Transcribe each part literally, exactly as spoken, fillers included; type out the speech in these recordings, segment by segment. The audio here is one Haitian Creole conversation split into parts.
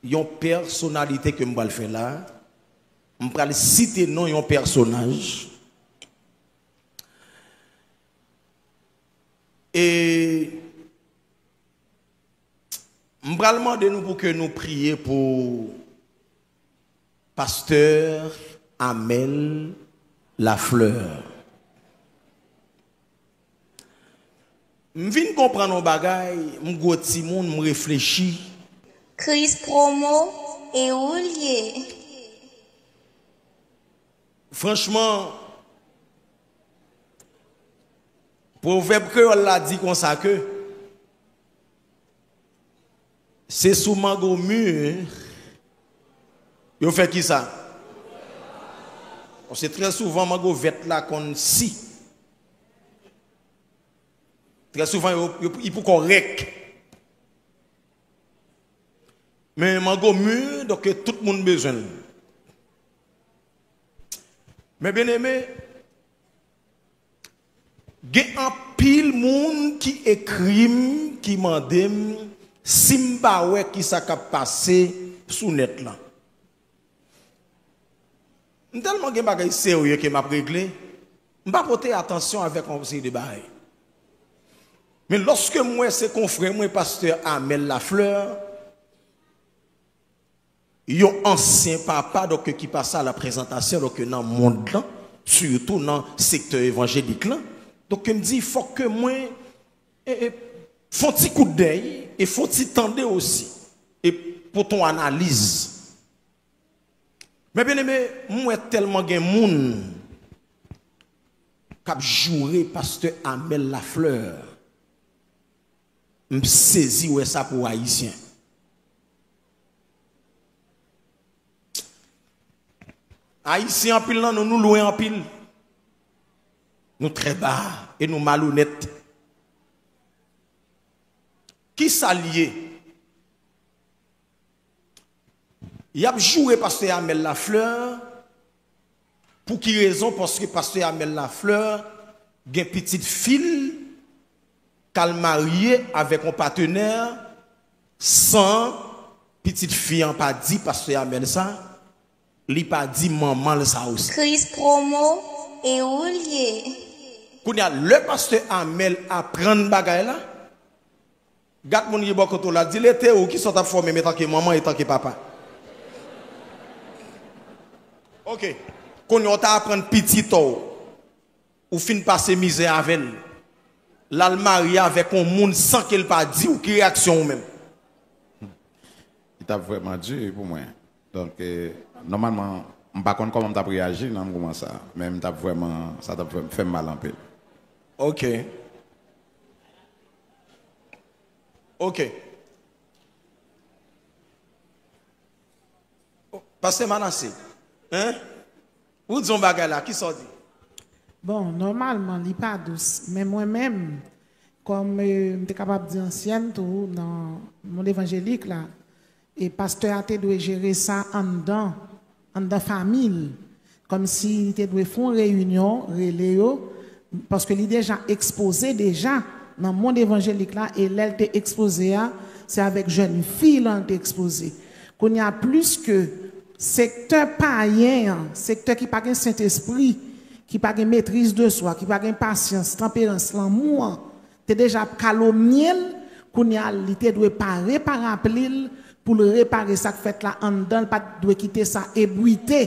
yon pèsonalite ke m pral fè la. M pral site non yon pèsonaj. E m pral mande nou pou ke nou priye pou Pastè Amel Lafleur. M vin konprann yon bagay, m gwo timoun, m reflechi. Chris Promo, e ou l ye? Franchman, pwovèb kreyòl la di konsa ke se sou mango mi yo fè kisa? Paske trè souvan mango vèt la konn si. Trè souvan yo, yo, li poko rèk. Men mango mi, donk tout moun bezwen l. Men byeneme, gen anpil moun ki ekri m, ki mande m si m pa wè kisa k ap pase sou nèt lan. M tèlman gen bagay serye ke m ap regle, m pa pote atansyon avèk yon seri de bagay. Men lòske m wè se konfrè mwen, pastè Amel Lafleur, yon ansyen papa, donk, ki pase a la prezantasyon, donk, nan mond lan, sitou nan sektè evanjelik lan. Donk, m di, fòk ke mwen, e, e, fè yon ti kout dèy, e fè yon ti tande osi, e pote yon analiz. Men byeneme, m wè tèlman gen moun k ap joure pastè Amel Lafleur. M sezi wè sa pou Ayisyen. Ayisyen, anpil nan nou, nou lwen anpil. Nou trè ba e nou malonèt. Kisa l ye? Y ap joure pastè Amel Lafleur. Pou ki rezon? Paske pastè Amel Lafleur gen pitit fi l k al marye avèk yon patenè san pitit fi an pa di pastè Amel sa, li pa di manman l sa osi. Chris Promo, e ou l ye? Kounye a, lè pastè Amel aprann bagay la, gad moun ki bò kote w la, di l, e te ou, kisa w t ap fè w menm etanke manman, etanke papa? Oke. Kounye a w ta aprann pitit w, ou fin pase mizè avè l. L al marye avèk yon moun san ke l pa di w, ki reyaksyon w menm? Li t ap vrèman di pou mwen. Donk, e, nòmalman, m pa konn kòman m t ap reyaji nan moman sa a, men m t ap vrèman, sa t ap vrèman fè m mal anpil. Oke. Oke. Pastè Manasse, hein? Ou di yon bagay la, kisa w di? Bon, nòmalman, li pa dous. Men mwen menm, kòm, e, m te kapab di ansyèn tou nan mond evanjelik la, e pastè a te dwe jere sa anndan, anndan fanmi l. Kòmsi li te dwe fè yon reyinyon, rele yo, paske li deja ekspoze deja nan mond evanjelik la, e lè l te ekspoze a, se avèk jèn fi lan l te ekspoze. Kounye a, pliske sektè payen an, sektè ki pa gen Sentespri, ki pa gen maîtrise de soi, ki pa gen pasyans, tanperans, lanmou an, te deja ap kalomnye l, kounye a, li te dwe pare parapli l pou l repare sa k fèt la anndan, l pa t dwe kite sa ebwite.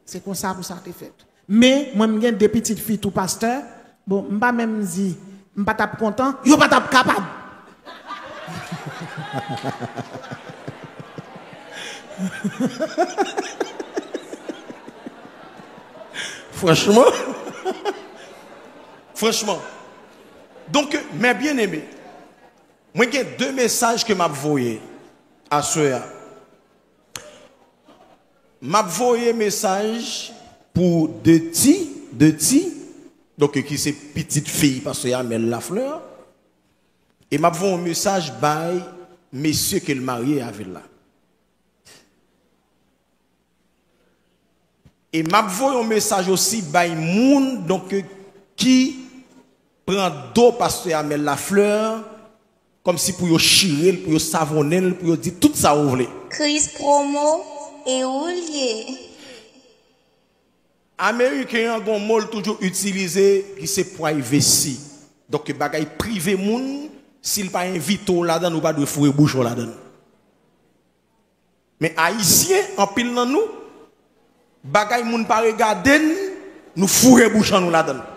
Se konsa pou sa te fèt. Men, mwen, m gen de pitit fi tou, pastè. Bon, m pa menm di, m pa t ap kontan, yo pa t ap kapab. Franchman. Franchman. Donk, mè byeneme, mwen gen de mesaj ke m ap voye aswè a. M ap voye mesaj pou Deti, Deti, donk ki se pitit fi pastè Amel Lafleur, e m ap voye yon mesaj bay mesye ke l marye avè l la. E m ap voye yon mesaj osi bay moun, donk, ki pran do pastè Amel Lafleur, Kòmsi pou yo chire l, pou yo savonnen l, pou yo di tout sa ou vle. Kriz Promo, e ou l ye? Ameriken an gon mo l toujou itilize ki se privacy. Donk bagay prive moun, si l pa envite w ladan l, ou pa dwe foure bouch ou ladan l. Men ayisyen, anpil nan nou, bagay moun pa regade n, nou foure bouch an nou ladan l.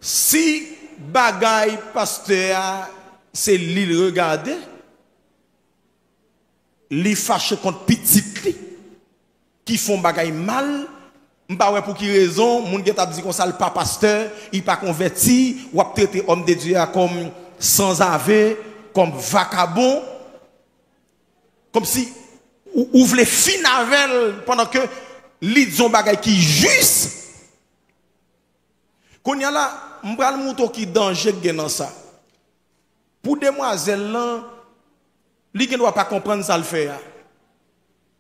Si bagay pastè a se li l regade, li fache kont pitit li ki fè yon bagay mal, m pa wè pou ki rezon moun gentan ap di konsa l pa pastè, li pa konvèti, w ap trete òm de Dye a kòm sanzave, kòm vakabon, kòmsi ou, ou vle fin avè l pandan ke li di yon bagay ki jis. Kounye a la, m pral montre w ki danje k gen nan sa. Pou demwazèl lan, li gen dwa pa konprann sa l fè a.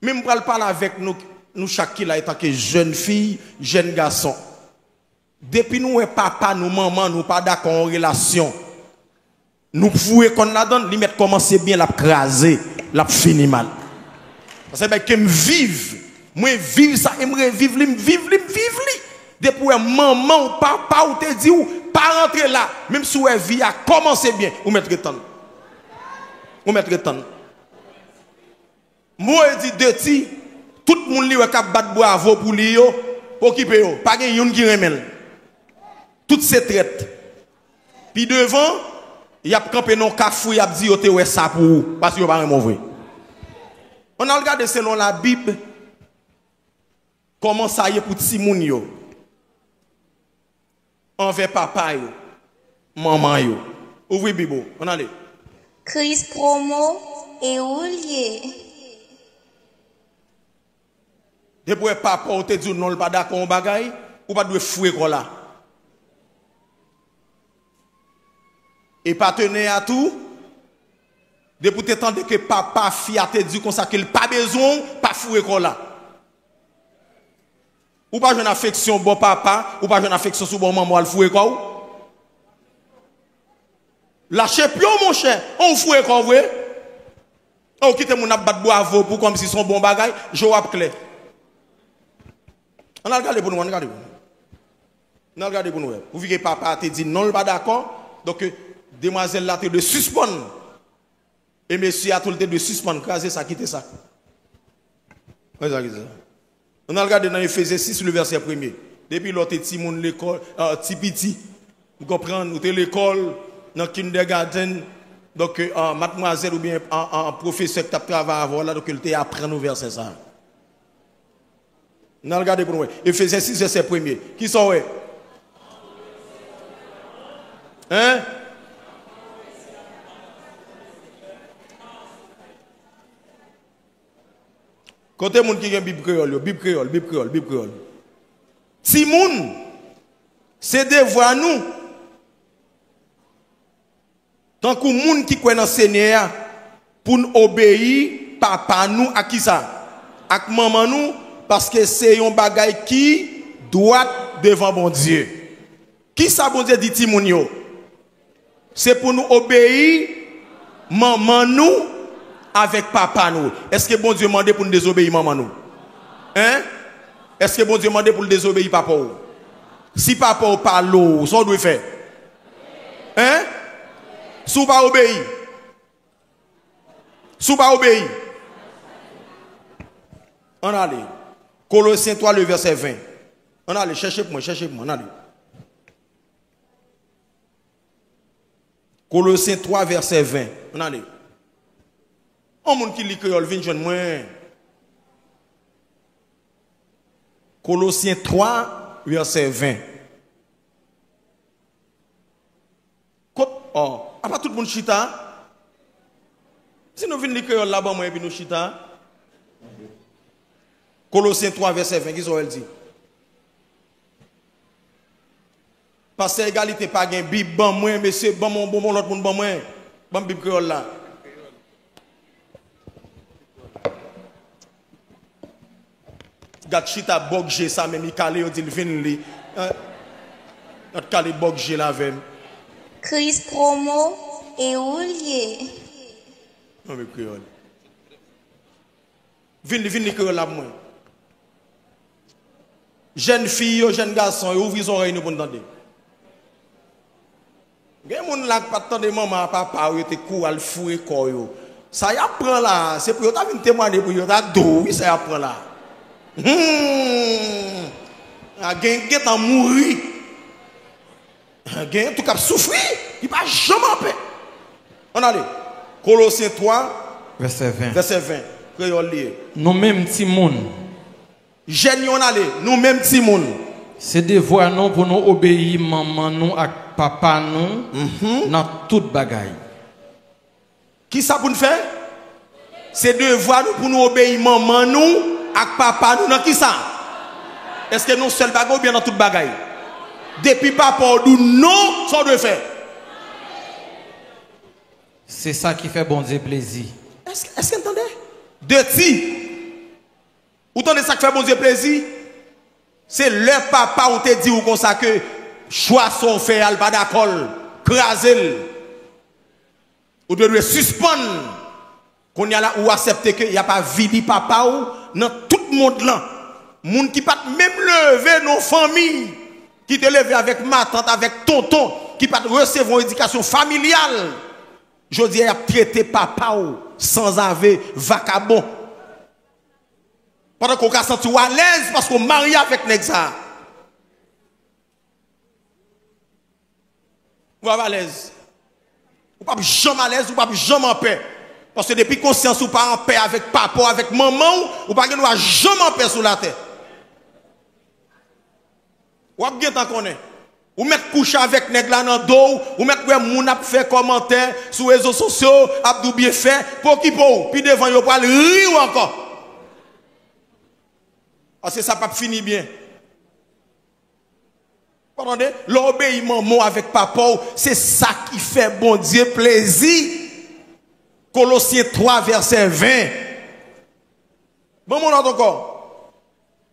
Men m pral pale avèk nou, nou chak ki la etanke jèn fi, jèn gason. Depi nou wè papa nou, manman nou pa dakò yon relasyon, nou foure kò n ladan l, li mèt kòmanse byen, l ap kraze, l ap fini mal. Sa se bagay ke m viv. Mwen viv sa e m reviv li, m viv li, m viv li. Depi w wè manman w, papa w te di w pa rantre la, menm si w wè vi a kòmanse byen, ou mèt ret tann. Ou mèt ret tann. Moyiz di Deti, tout moun li wè k ap bat bravo pou li yo, okipe yo. Pa gen youn ki renmen l. Tout se trèt. Pi devan, y ap kanpe nan yon kafou, y ap di yo te wè sa pou ou, paske yo pa renmen w vre. Ann al gade selon Labib, kòman sa ye pou timoun yo anvè papa yo, manman yo. Ouvri Bib ou, ann ale. Kriz Promo, e ou l ye? Depi w wè papa w te di w non, l pa dakò yon bagay, ou pa t dwe foure kò w la. E patenè a tou, depi w te tande ke papa fi a te di w konsa ke l pa bezwen w, pa foure kò w la. Ou pa jwenn afeksyon bò papa, ou pa jwenn afeksyon sou bò manman w, al foure kò w. Lache pye w, monchè, an w foure kò w vre. An w kite moun ap bat bravo pou kòmsi se yon bon bagay, je w ap klè. Ann al gade pou nou, ann gade pou nou. Ann al gade pou nou wè. Pouvi ke papa a te di non, l pa dakò, donk demwazèl la te dwe sispann. E mesye a tou, l te dwe sispann, kraze sa, kite sa. Kraze sa, kite sa. Ann al gade nan Efezyen sis, le vèsè premye. Depi lè w te timoun lekòl, ti piti, ou konprann, ou te lekòl, nan kindergarten, donk, matmwazèl oubyen pwofesè ki t ap travay avè w la, donk, li te aprann ou vèsè sa a. Ann al gade pou nou wè. Efezyen sis, vèsè premye. Kisa w wè? Hein? Kote moun ki gen Bib kreyòl yo? Bib kreyòl, Bib kreyòl, Bib kreyòl. Timoun, se devwa nou, tankou moun ki kwè nan Senyè a, pou n obeyi papa nou ak kisa? Ak manman nou, paske se yon bagay ki dwat devan Bondye. Kisa Bondye di timoun yo? Se pou nou obeyi manman nou avèk papa nou. Èske Bondye mande pou n dezobeyi manman nou? Hein? Èske Bondye mande pou l dezobeyi papa w? Si papa w pale w, sa w dwe fè? Hein? Si w pa obeyi. Si w pa obeyi. Ann ale. Kolosyen twa, le vèsè ven. Ann ale, chèche pou mwen, chèche pou mwen, ann ale. Kolosyen twa, vèsè ven. Ann ale. Yon moun ki li kreyòl, vin jwenn mwen. Kolosyen twa, vèsè ven. Kot, ò, apa tout moun chita? Si nou vin li kreyòl la, ban mwen, epi nou chita. Kolosyen twa, vèsè ven, kisa w wè l di? Pastè Egalite pa gen Bib, ban mwen, mesye, ban m yon bonbon lòt moun ban mwen. Ban m Bib kreyòl la. Gad chita bòg je sa, menm li kale, yo di l vin li. Gad kale bòk je l avè m. Kris Promo, e ou l ye? Non, men kreyòl. Vin li, vin li kreyòl la pou mwen. Jèn fi yo, jèn gason yo, ouvri zòrèy nou pou n tande. Gen moun la k pa t tande manman ak papa yo, yo te kouri al foure kò yo. Sa y ap pran la, se pou yo ta vin temwaye pou yo ta di w, wi, sa y ap pran la. Hmm. A gen, gentan mouri. Gen tou k ap soufri, li pa janm anpè. Ann ale. Kolosyen twa, vèsè ven. Vèsè ven. Kreyòl li ye. Nou menm timoun. Jèn yo, ann ale. Nou menm timoun. Se devwa nou pou nou obeyi manman nou ak papa nou nan tout bagay. Kisa pou n fè? Se devwa nou pou nou obeyi manman nou ak papa nou nan kisa? Èske nan sèl bagay oubyen nan tout bagay? Depi papa w di w non, sa w dwe fè? Se sa ki fè Bondye plezi. Èske, èske n tande? De ti. Ou tande sa k fè Bondye plezi? Se lè papa w te di w konsa ke chwa sa w fè a, l pa dakò l, kraze l. Ou te dwe sispann. Kounye a la, ou aksepte ke y ap avili papa w nan tout mond lan. Moun ki pa t menm leve nan yon fanmi, ki te leve avèk matant, avèk tonton, ki pa t resevwa yon edikasyon familyal, jodi a y ap trete papa w sanzave, vakabon. Pandan ke w ka santi w alèz paske w marye avèk nèg sa a. Ou p ap alèz. Ou p ap janm alèz, ou p ap janm anpè. Paske depi konsyans ou pa anpè avèk papa w, avèk manman w, ou pa gen dwa janm anpè sou latè. W ap gentan konnen. Ou mèt kouche avèk nèg la nan do w, ou mèt wè moun ap fè kòmantè sou rezo sosyo, ap di w byen fè, pa okipe w, pi devan yo pral ri w ankò. Paske sa p ap fini byen. Ou tande? Lè w obeyi manman w avèk papa w, se sa ki fè Bondye plezi. Kolosyen twa, vèsè ven. Ban m yon lòt ankò.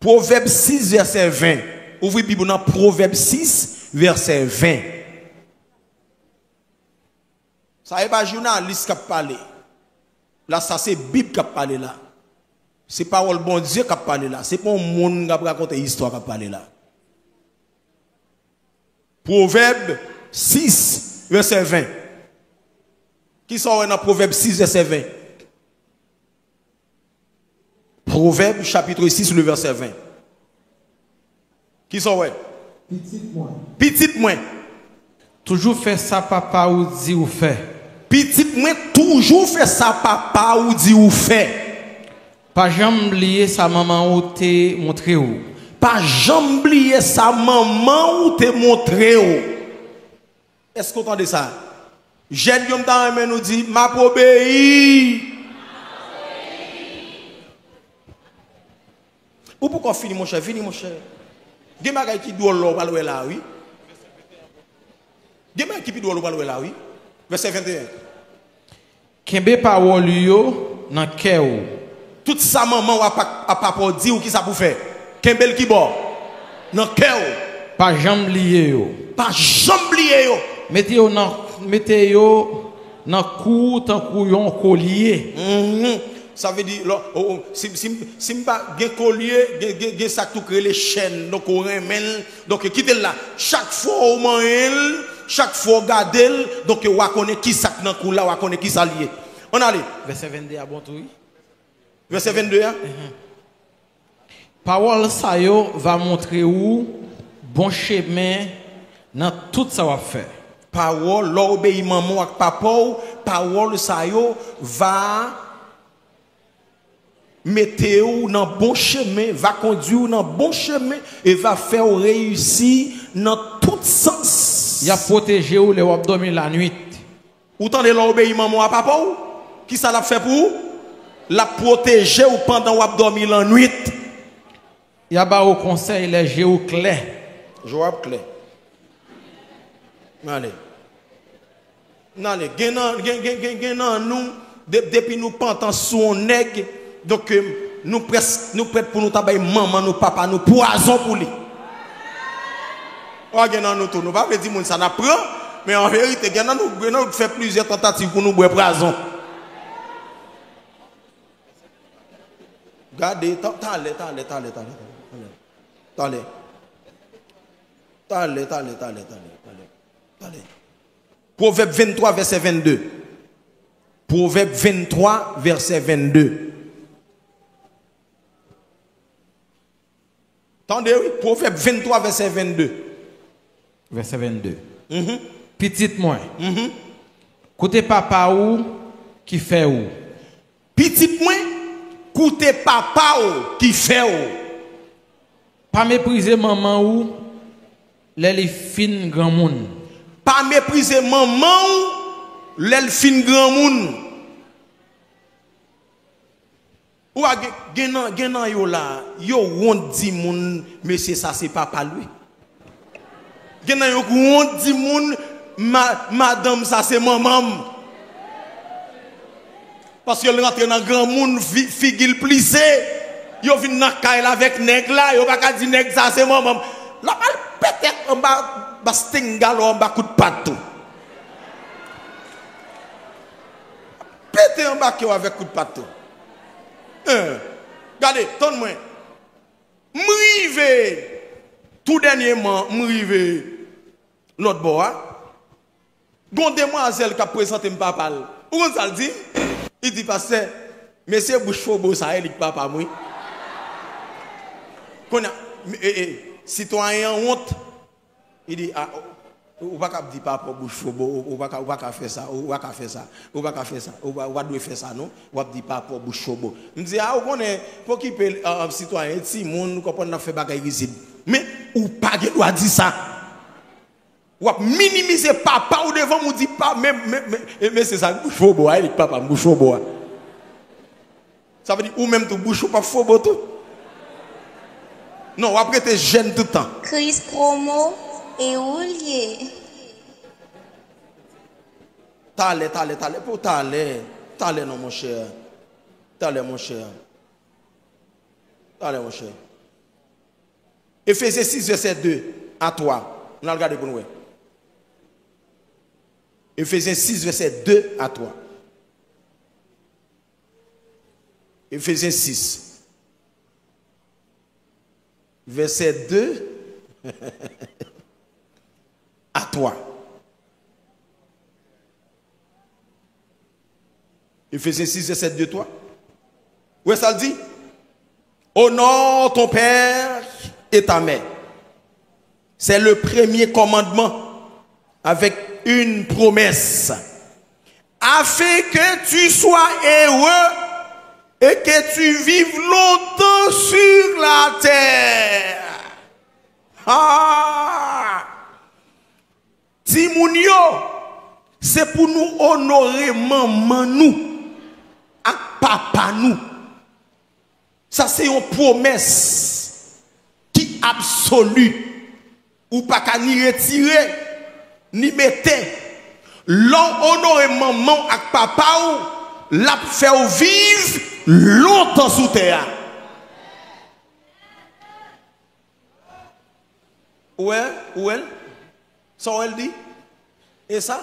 Pwovèb sis, vèsè ven. Ouvri Bib ou nan Pwovèb sis, vèsè ven. Sa e pa jounalis k ap pale. La, sa se Bib k ap pale la. Se pawòl Bondye k ap pale la. Se pa yon moun k ap rakonte istwa k ap pale la. Pwovèb sis, vèsè ven. Kisa w wè nan Pwovèb sis, vèsè ven? Pwovèb, chapitre six, le verset vingt. Kisa w wè? Pitit mwen. Pitit mwen. Toujou fè sa papa ou di ou fè. Pitit mwen, toujou fè sa papa ou di ou fè. Pa janm bliye sa manman ou te montre w. Pa janm bliye sa manman ou te montre w. Èske w tande sa? Jèn yo, m ta renmen nou di, "M ap obeyi." Ou poko fini, monchè, vini, monchè. Gen bagay ki dwòl lè w pral wè la, wi. Gen bagay ki pi dwòl ou pral wè la, wi. Vèsè venteyen. Kenbe pawòl yo nan kè w. Tout sa manman w ak pa-, ak papa w di w, kisa pou fè? Kenbe l kibò? Nan kè w. Pa janm bliye yo. Pa janm bliye yo. Mete yo nan, mete yo nan kou w tankou yon kolye. Mhm. Sa vle di, lò, o, o, si, si, si m pa gen kolye, gen, gen, gen sa k tou k rele chèn, donk ou renmen l, donk kite l la. Chak fwa w manyen l, chak fwa w gade l, donk w a konnen ki sa k nan kou la, w a konnen ki sa l ye. Ann ale. Vèsè vennde a bon tou, wi. Vèsè vennde a? Mhm. Pawòl sa yo va montre ou bon chemen nan tout sa w ap fè. Pawòl, lè w obeyi manman w ak papa w, pawòl sa yo va mete w nan bon chemen, va kondui w nan bon chemen e va fè w reyisi nan tout sans. Y ap pwoteje w lè w ap dòmi lannuit. Ou tande lè w obeyi manman w a papa w? Kisa l ap fè pou ou? L ap pwoteje w pandan w ap dòmi lannuit. Y a ba ou konsèy lè je ou klè. Je w ap klè. N ale. N ale. Gen nan, gen, gen, gen, gen nan nou, de-, depi nou pantan sou yon nèg, donk, eh, nou près-, nou prèt pou nou ta bay manman nou, papa nou, pwazon pou li. Pa gen nan nou tou, nou pa vle di moun sa n ap pran, men an verite, gen nan nou, gen nan nou k fè plizyè tantativ pou nou bwè pwazon. Gade, ta-, talè, talè, talè, talè, talè. Talè. Talè, talè, talè, talè, talè. Talè. Pwovèb venntwa, vèsè vennde. Pwovèb venntwa, vèsè vennde. Tande, wi, Pwovèb venntwa, vèsè vennde. Vèsè vennde. Mhm. Pitit mwen, mhm, koute papa ou ki fè ou. Pitit mwen, koute papa ou ki fè ou. Pa meprize manman ou lè li fin granmoun. Pa meprize manman ou lè l fin granmoun. Ou a gen, gen nan, gen nan yo la, yo wont di moun, mesye sa se papa l wi. Gen nan yo k wont di moun, ma-, madanm sa se manman m. Paske l rantre nan granmoun, fi-, figi l plise. Yo vin nan kay la avèk nèg la, yo pa ka di nèg sa se manman m. L ap al pete anba, ba stingalo, anba kout pat tou. Pete anba ke w avèk kout pat tou. Hein. Gade, tann mwen. M rive, tou dènyèman, m rive lòt bò a. Gon demwazèl k ap prezante m papa l. Ou konn sa l di? Li di, pastè, mesye bouch fobo sa, e li k papa m, wi. Kounye a, e, e, sitwayen an wont. Li di, a, ou, ou pa ka ap di papa w bouch fobo, ou, ou pa ka, ou pa ka fè sa, ou pa ka fè sa, ou pa ka fè sa, ou pa, ou pa dwe fè sa, non. W ap di papa w bouch fobo. M di, a, ou konnen, pa okipe, a, a, sitwayen, e timoun, ou konprann, n ap fè bagay rizib. Men, ou pa gen dwa di sa. W ap minimize papa w devan m, ou di pa, men, men, men, e, men se sa, bouch fobo a, e li k papa m, bouch fobo a. Sa vle di ou menm tou, bouch ou p ap fobo tou. Non, w ap rete jèn tout tan. Kris Promo, e ou l ye. Talè, talè, talè, pou talè. Talè non, monchè. Talè, monchè. Talè, monchè. Efezyen sis, vèsè de a twa. N al gade pou n wè. Efezyen sis, vèsè de a twa. Efezyen sis, vèsè de a twa. Efezyen sis, vèsè de, twa. Ou wè sa l di? Honore ton père et ta mère. C'est le premier commandement avec une promesse. Afin que tu sois heureux et que tu vives longtemps sur la terre. Ah! Timoun yo, se pou nou onore manman nou ak papa nou. Sa se yon pwomès ki absoli. Ou pa ka ni retire, ni mete. Lè w onore manman w ak papa w, l ap fè w viv lontan sou tè a. Ou wè, ou wè l? Sa w wè l di? E sa?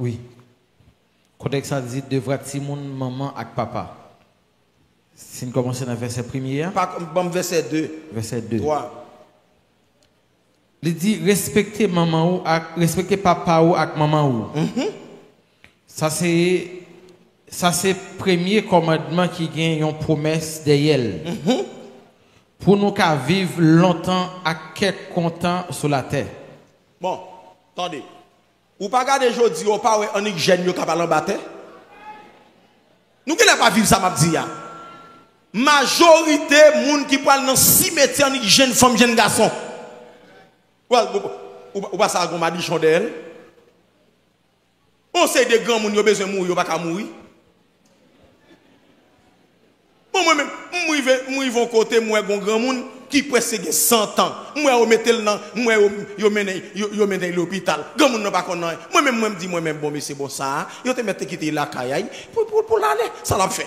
Wi. Kontèks la di devwa timoun manman ak papa. Si n kòmanse nan vèsè premye a. Pa, ban m vèsè de. Vèsè de. Twa. Li di, respekte manman ou ak, respekte papa ou ak manman ou. Mhm. Sa se, sa se premye kòmandman ki gen yon pwomès dèyè l. Mhm. Pou nou ka viv lontan ak kè kontan sou latè. Bon, tande. Ou pa gade jodi a, ou pa wè annik jèn yo k ap al anba tè? Nou genlè pa viv sa m ap di a. Majorite moun ki pral nan simetyè annik jèn fanm, jèn gason. Ou, ou, ou, ou pa sa gon madichon dèyè l? Yon seri de granmoun yo bezwen mouri, yo pa ka mouri. Bon, mwen menm, m rive, m rive yon kote, m wè gon granmoun ki prèske gen san tan. M wè yo mete l nan, m wè yo, yo mennen, yo, yo mennen l lopital. Granmoun nan pa konn anyen. Mwen menm, mwen m di mwen menm, bon, mesye, bon, sa a, yo te mèt te kite l lakay a, pou, pou, pou l ale, sa l ap fè?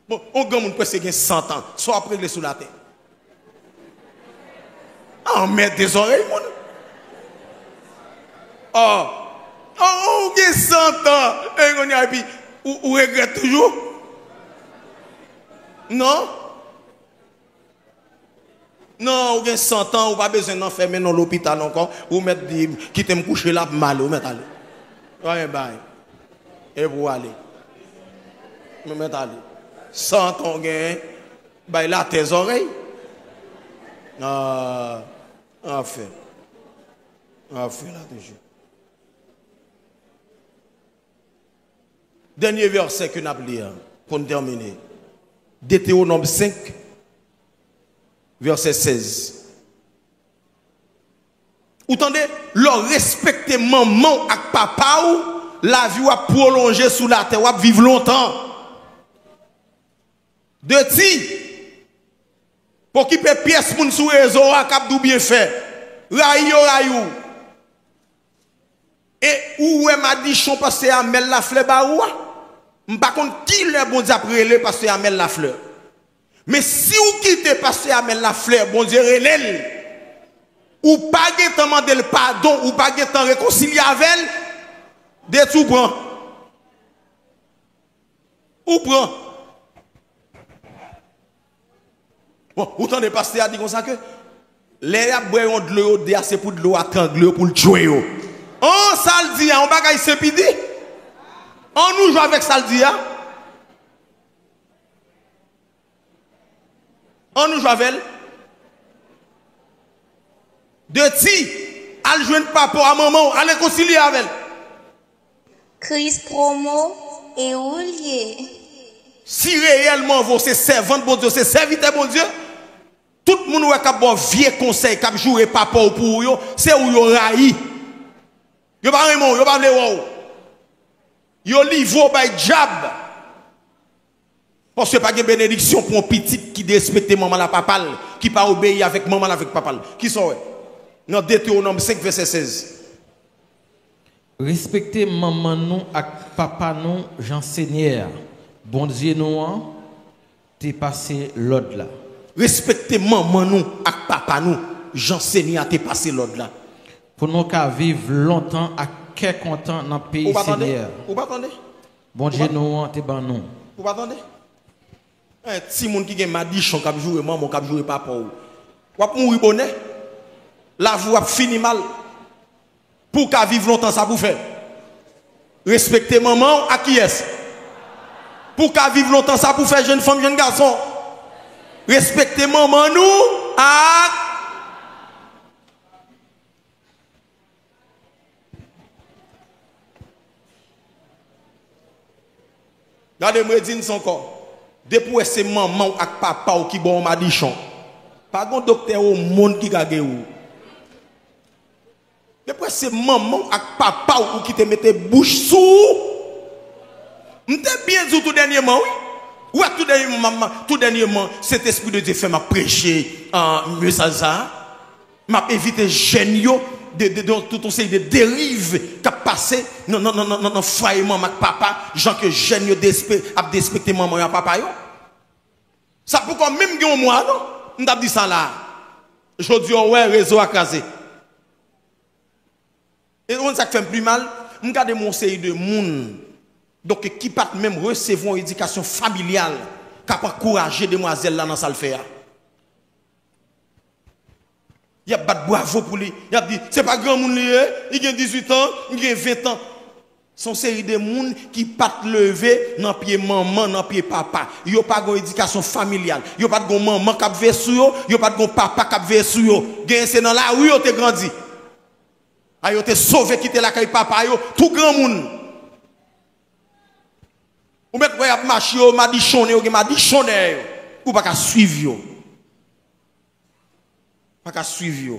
Bon, yon granmoun prèske gen san tan, sa w ap regle sou latè? Anmède zòrèy moun. Oh. Oh, ou gen san tan. E kounye a, epi ou, ou regrèt toujou? Non? Non, ou gen san tan, ou pa bezwen nan fèmen nan lopital ankò. Ou mèt di, kite m kouche la, m ale, ou mèt ale. Anyen bay. E pou w ale. Ou mèt ale. San tan ou genyen, bay latè zòrèy. Ah, anfen. Anfen la toujou. Dènye vèsè ke n ap li a, pou n tèmine. Detewonòm senk, vèsè sèz. Ou tande, lè w respekte manman w ak papa w, lavi w ap pwolonje sou latè, w ap viv lontan. De ti, pa okipe pyès moun sou rezo a k ap di w byen fè. Rayi yo rayi w. E ou wè madichon pastè Amèl Laflè ba ou a? M pa konn kilè Bondye ap rele pastè Amèl Laflè. Men si w kite pastè Amèl Laflè, Bondye rele l, ou pa gentan mande l padon, ou pa gentan rekonsilye avè l, de ti w pran. Ou pran. Bon, ou tande pastè a di konsa ke lè y ap bwè yon dlo yo de a, se pou dlo a trangle yo, pou l tchwe yo. An, sa l di a, yon bagay senp li di. An nou jwe avèk sa l di a. An nou jwe avè l. De ti, al jwenn papa w a manman w, al rekonsilye avè l. Kris promo e ou l ye. Si reyèlman vre w se sèvant Bondye, w se sèvitè Bondye, tout moun ou wè k ap ba w vye konsèy, k ap joure papa w pou ou yo, se ou yo rayi. Yo pa renmen w, yo pa vle wè w. Yo livre w bay dyab. Paske pa gen benediksyon pou yon pitit ki derespekte manman l ak papa l, ki pa obeyi avèk manman l avèk papa l. Kisa w wè? Nan Detewonòm senk vèsè sèz. Respekte manman nou ak papa nou jan Senyè, Bondye nou an, te pase lòd la. Respekte manman nou ak papa nou jan Senyè a te pase lòd la. Pou nou ka viv lontan ak kè kontan nan peyi Senyè a. Ou pa tande? Ou pa tande? Bondye nou an te ban nou. Ou pa tande? En timoun ki gen madichon k ap joure manman w, k ap joure papa w. W ap mouri bonè. Lavi w ap fini mal. Pou w ka viv lontan, sa pou w fè. Respekte manman w ak kiyès? Pou w ka viv lontan, sa pou w fè, jèn fanm, jèn gason. Respekte manman nou ak Gade, m redi n sa ankò. Depi w wè se manman w ak papa w ki ba w madichon, pa gen doktè o monn ki ka geri w. Depi w wè se manman w ak papa w ki te mete bouch sou ou, m te byen di w tou dènyèman, wi. Ou wè, tou dènyèman, tou dènyèman, Sentespri de Dye fè m ap preche, ah, mesaj sa a. M ap evite jèn yo de, de, de tout yon seri de deriv k ap pase nan, nan, nan, nan, nan, nan fwaye manman ak papa, jan ke jèn yo despe-, ap derespekte manman yo ak papa yo. Sa poko menm gen yon mwa, non, m t ap di sa la a. Jodi a, w wè, rezo a kraze. E ou konn sa k fè m pi mal? M gade yon seri de moun, donk, ki pa t menm resevwa yon edikasyon familyal k ap ankouraje demwazèl la nan sa l fè a. Y ap bat bravo pou li. Y ap di, "Se pa granmoun li ye, li gen dizuit an, li gen ven an." Se yon seri de moun ki pa t leve nan pye manman, nan pye papa. Yo pa gen yon edikasyon familyal. Yo pa t gen yon manman k ap veye sou yo, yo pa t gen yon papa k ap veye sou yo. Genyen se nan lari yo te grandi. A yo te sove kite lakay papa yo, tou granmoun. Ou mèt wè y ap mache, yo madichonnen, yo gen madichon dèyè yo. Ou pa ka swiv yo. Pa ka swiv yo.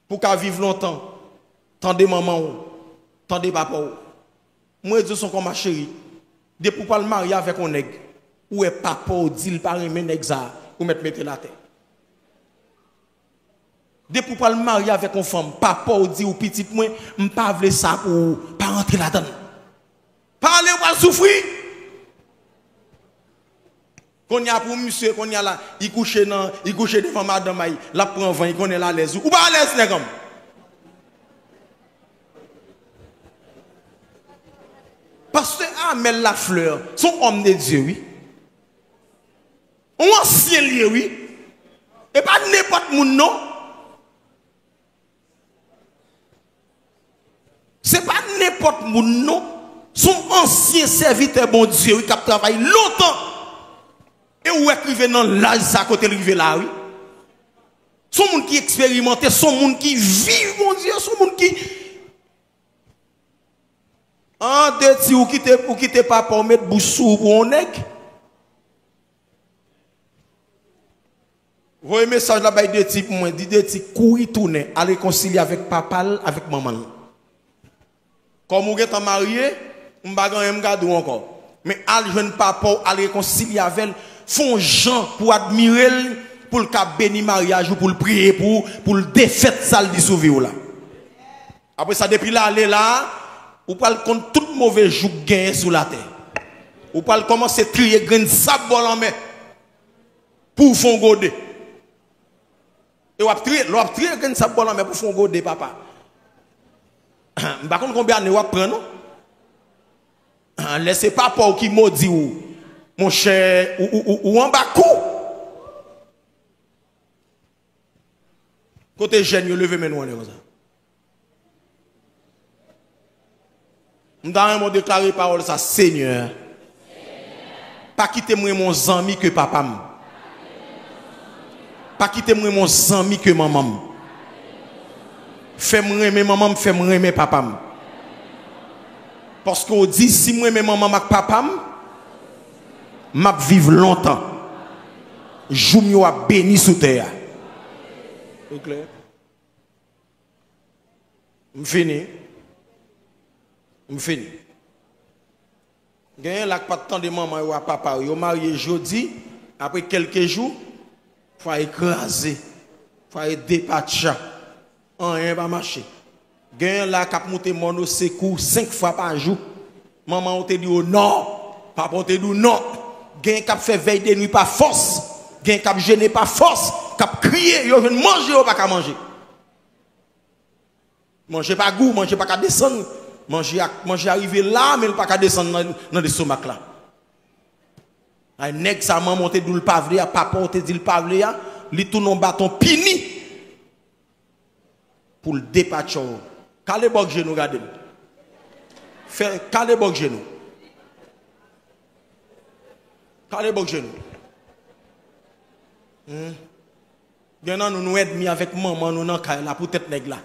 Pou w ka viv lontan, tande manman w, tande papa w. Mwen di w se yon kòman cheri. Depi w pral marye avèk yon nèg, ou wè papa w di l pa renmen nèg sa a, ou mèt mete l atè. Depi w pral marye avèk yon fanm, papa w di w, "Pitit mwen, m pa vle sa pou ou, pa rantre ladann." Pa ale, ou pral soufri. Kounye a pou misye, kounye a la, li kouche nan, li kouche devan madanm a li, l ap pran van, li konnen l alèz. Ou pa alèz, nèg an m. Pastè Amel Lafleur, se yon homme de Dieu, wi. Yon ansyen li ye, wi. E pa nenpòt moun, non. Se pa nenpòt moun, non. Se yon ansyen sèvitè Bondye, wi, k ap travay lontan. E ou wè k rive nan laj sa kote l rive la, wi. Se yon moun ki eksperimante, se yon moun ki viv Bondye, se yon moun ki An, Deti, ou kite, ou kite papa w met bouch sou ou pou yon nèg? Voye mesaj la bay Deti pou mwen. Di Deti kouri tounen, al rekonsilye avèk papa l, avèk manman l. Kòm ou gentan marye, m pa gen anyen m ka di w ankò. Men al jwenn papa w, al rekonsilye avè l, fè yon jan pou w admire l, pou l ka beni maryaj ou, pou l priye pou ou, pou l defèt sa l di sou vi w la. Apre sa, depi l ale la, ou pral konn tout move jou k genyen sou latè. Ou pral kòmanse triye grenn sab bò lanmè pou w fè yon gode. E w ap triye, lè w ap triye grenn sab bò lanmè pou w fè yon gode, papa. M pa konn konbyen ane w ap pran, non. Lè se papa w ki modi w, monchè, ou, ou, ou, ou anba kou. Kote jèn yo, leve men nou anlè konsa. M ta renmen w deklare pawòl sa, Senyè, pa kite m renmen yon zanmi ke papa m. Pa kite m renmen yon zanmi ke manman m. Fè m renmen manman m, fè m renmen papa m. Paske w di, si m renmen manman m ak papa m, m ap viv lontan. Jou m yo ap beni sou tè a. Ou klè? M fini. M fini. Genyen la k pa t tande manman yo ak papa yo. Yo marye jodi, apre kèlke jou, fwaye kraze, fwaye depatcha. Anyen pa mache. Genyen la k ap moute mòn o sekou senk fwa pa jou. Manman w te di w non, papa w te di w non. Genyen k ap fè vèy de nwi pa fòs, genyen k ap jene pa fòs, k ap kriye, yo jwenn manje yo pa ka manje. Manje pa gou, manje pa ka desann. Manje a, manje a rive la, men l pa ka desann nan, nan lestomak la. Ay, nèg sa manman w te di w l pa vle a, papa w te di l pa vle a, li tounen yon baton pini pou l depatcha w. Kale bòk je nou gade m. Fè, kale bòk je nou. Kale bòk je nou. Hmm. Gen nan nou, nou ènmi avèk manman nou nan kay la poutèt nèg la.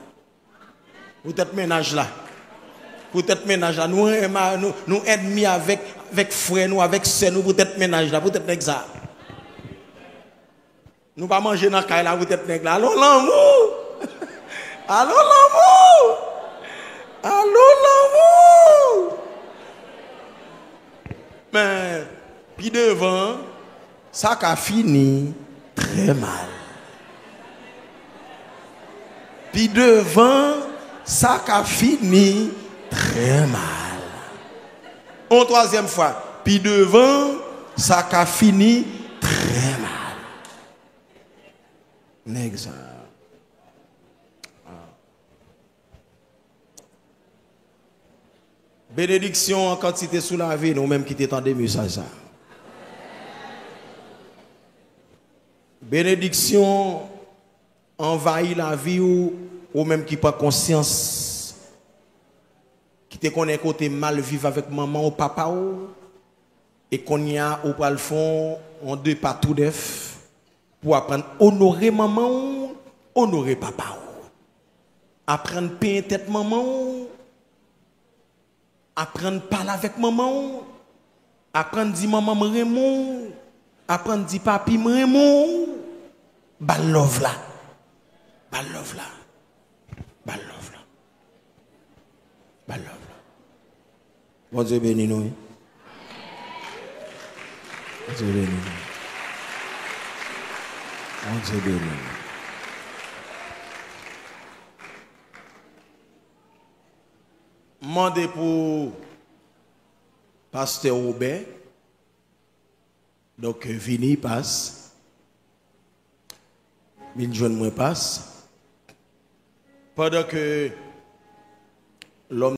Poutèt mennaj la. Poutèt mennaj la. Nou renmen, nou, nou ènmi avèk, avèk frè nou, avèk sè nou, poutèt mennaj la, poutèt nèg sa. Nou pa manje nan kay la poutèt nèg la. Alon lanmou! Alon lanmou! Alon lanmou! Men, pi devan, sa ka fini trè mal. Pi devan, sa ka fini trè mal. On twazyèm fwa, pi devan, sa ka fini trè mal. Nèg sa. Benediksyon an kantite sou lavi nou menm ki te tande mesaj sa. Benediksyon anvayi lavi w, ou menm ki pran konsyans, ki te konnen kote mal viv avèk manman w, papa w, e kounye a ou pral fè yon de pa tou nèf pou aprann onore manman w, onore papa w. Aprann penyen tèt manman w, aprann pale avèk manman w, aprann di manman m renmen w, aprann di papi m renmen w, ba l love la, ba l love la, ba l love la, ba l love la. Bondye beni nou, wi. Bondye beni nou. Bondye beni nou. M mande pou pastè Wobè, Donk, vini, pas. Vin jwenn mwen, pas. Pandan ke lòm